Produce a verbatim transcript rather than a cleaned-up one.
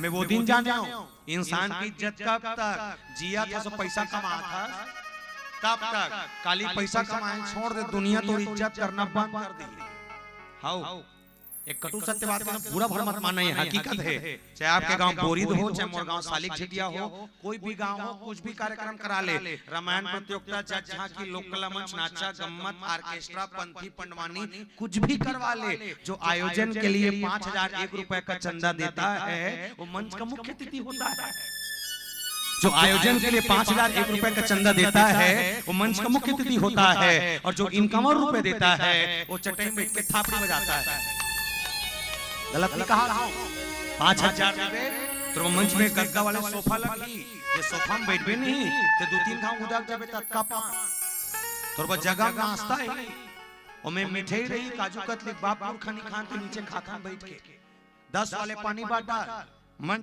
मैं वो दिन जाने हूँ, इंसान की इज्जत कब तक जिया था, सो पैसा कमा था, तब तक। काली पैसा कमाए छोड़ दे, दुनिया तो इज्जत करना बंद कर दी। हाउ, एक कटु सत्य बात का बुरा भर मत मानना, ये हकीकत है। चाहे आपके गांव बोरिद हो, चाहे मोर गांव सालिक झिटिया हो, कोई भी गांव हो, कुछ भी कार्यक्रम करा ले, रामायण प्रतियोगिता, जज झांकी, लोक कला मंच, नाचा, गम्मत, ऑर्केस्ट्रा, पंथी, पंडवानी, कुछ भी करवा ले, जो आयोजन के लिए पाँच हजार एक रुपए का चंदा देता है, वो मंच का मुख्य अतिथि होता है। जो आयोजन के लिए पाँच हजार एक रुपए का चंदा देता है, वो मंच का मुख्य अतिथि होता है, और जो इनकावर रुपए देता है, वो चटाई में बैठ के थापड़ी बजाता है। गलत नहीं कहा? पाँच हजार देबे, तो मंच में गद्दा वाले सोफा लगी, जे सोफा में बैठबे नहीं, तो दो तीन घाव उदक जाबे, ततका पा। तोर बस जगह में नाश्ता है, ओमे मिठाई रही, काजू कतली, बाप पुरखा नहीं खान, तो नीचे खाखा बैठ के। दस वाले पानी बाटल,